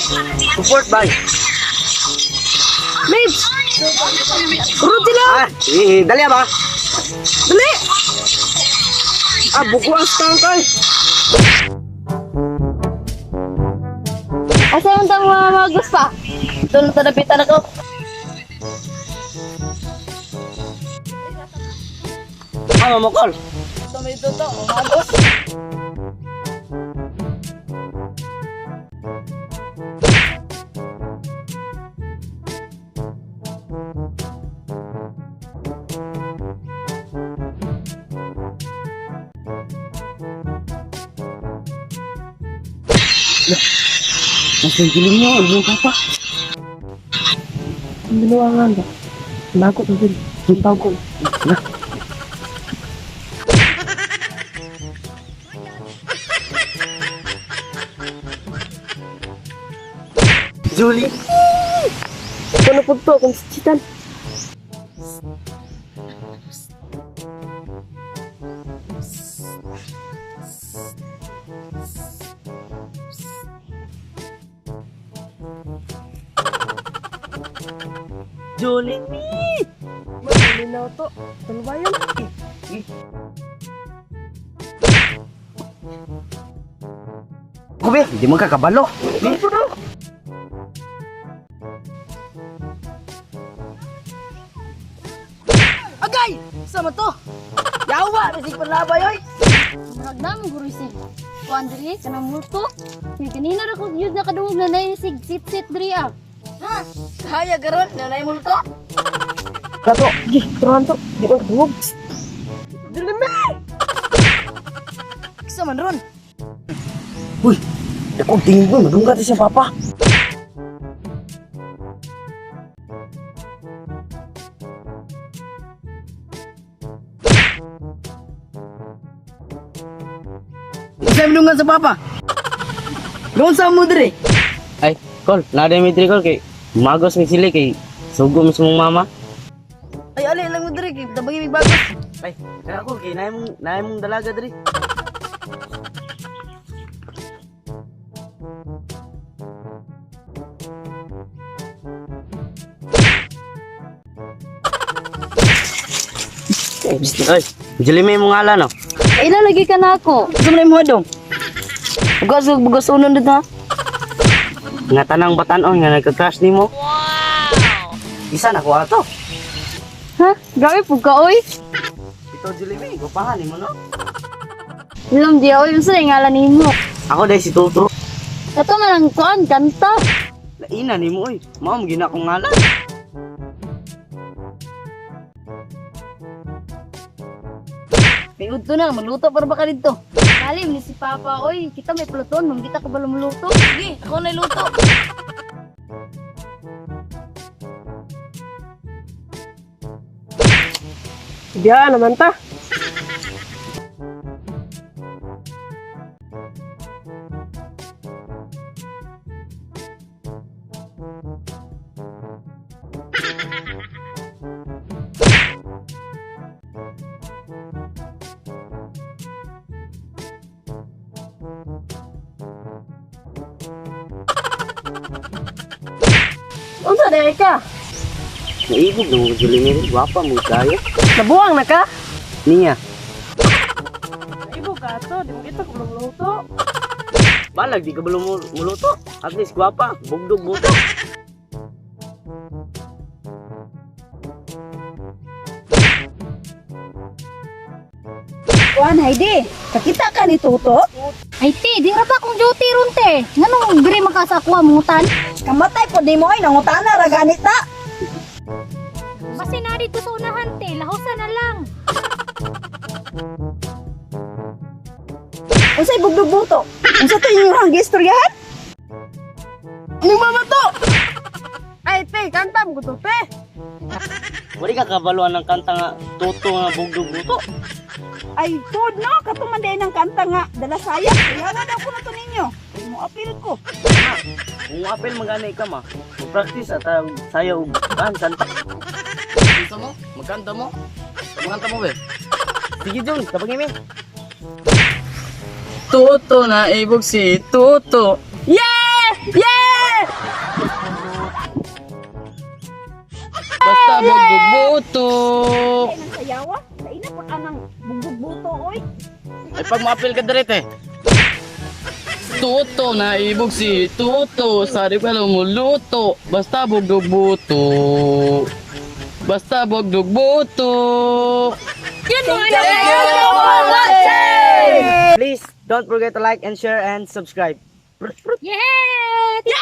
Support ba? Babes! Urod sila! Ah, eh, dali ba? Dali! Ah, buko ang stank ay. Asa yung tang mga magos pa? Doon sa dapitan ako. Ah, mamukol. Ito may tuto, magos. Mas yung giling niyo, ang iyong papa. Ang binuangan ba? Bago to din. Ang tawag ko. Na. Julie. Kuno po to, kung sichitan. Julie me. Malinaw to. Ano ba yun? Kubi, hindi mo kakabalo. Agay! Sama to! Yawa! Nasig panlabay oy! Murag na mong gurusin. Kuan diri kanang multo. May kanina ra ko yun nakadungog na naisig sit-sit diri ah. Ha? Kaya garon, nanay multo? Kato. Gi, turuan to. Di ko kadungog. Dilime! Kisa man ron. Uy, ako tingin ko, madunggat siya papa. Isa minungan sa papa. Doon sa mo diri. Ay, Kol, nada may kol kay magos mi sila kay sugo mi sa mong mama. Ay, ali lang mo diri kay tabagi mig bagos. Ay, kaya ko kay naay mong dalaga diri. Ay, Julie may mong ngalan no. Ila lagi ka na ako. Gusto mo na yung dong. Bugas bugas unon dito ha. Nga tanang batanon nga nagka-crush nimo. Wow. Isa na ko ato. Ha? Grabe pug ka oy. Ito Julie may gupahan nimo no. Ilam di oy unsa na ngalan nimo? Ako dai si Toto. Kato man ang kuan kanta. Laina nimo oy. Mao mo gina akong ngalan. May udto na, magluto para baka dito. Kalim ni si Papa oy, kita may pluton, mong kita ka ba lumuluto? Sige, ako na luto. Diya naman ta. Unsa na ka? Naibog na mo Julie Mary, gwapa mo kayo. Nabuang na ka? Niya. Ibo ka to, di mo kita kumuluto. Balag di ka ba muluto? At least gwapa, bugdog buto. Kuan Heidi, kakita ka ni Toto? Ay te, di ra ba akong duty ron te? Nganong diri man ka sa akuha mangutan? Kamatay po di mo ay nangutana ra ganit ta. Basta na dito sa unahan te, lahusan na lang. Unsay bugdog buto? Unsa to inyong gistoryahan? Ning mama to. Ay te, kanta mo to te. Wali ka kabaluan ng kanta nga Toto nga bugdog buto. Ay tud no, kato man day ng kanta nga dala saya. Kuyawa daw ko na to ninyo. Kay mo apil ko. Kung apel magani ka ma, mag-practice at sayaw og kan kanta. Gusto mo? Magkanta mo? Magkanta mo, be? Sige Jun, tabangin mi. Toto na ibog si Toto. Yeah! Yeah! buto oy. Ay pag maapil ka diri te. Tuto na ibog si Tuto, sari pa lumuluto, basta bugdog buto. Basta bugdog buto. Yun mo na! Please don't forget to like and share and subscribe. Yay!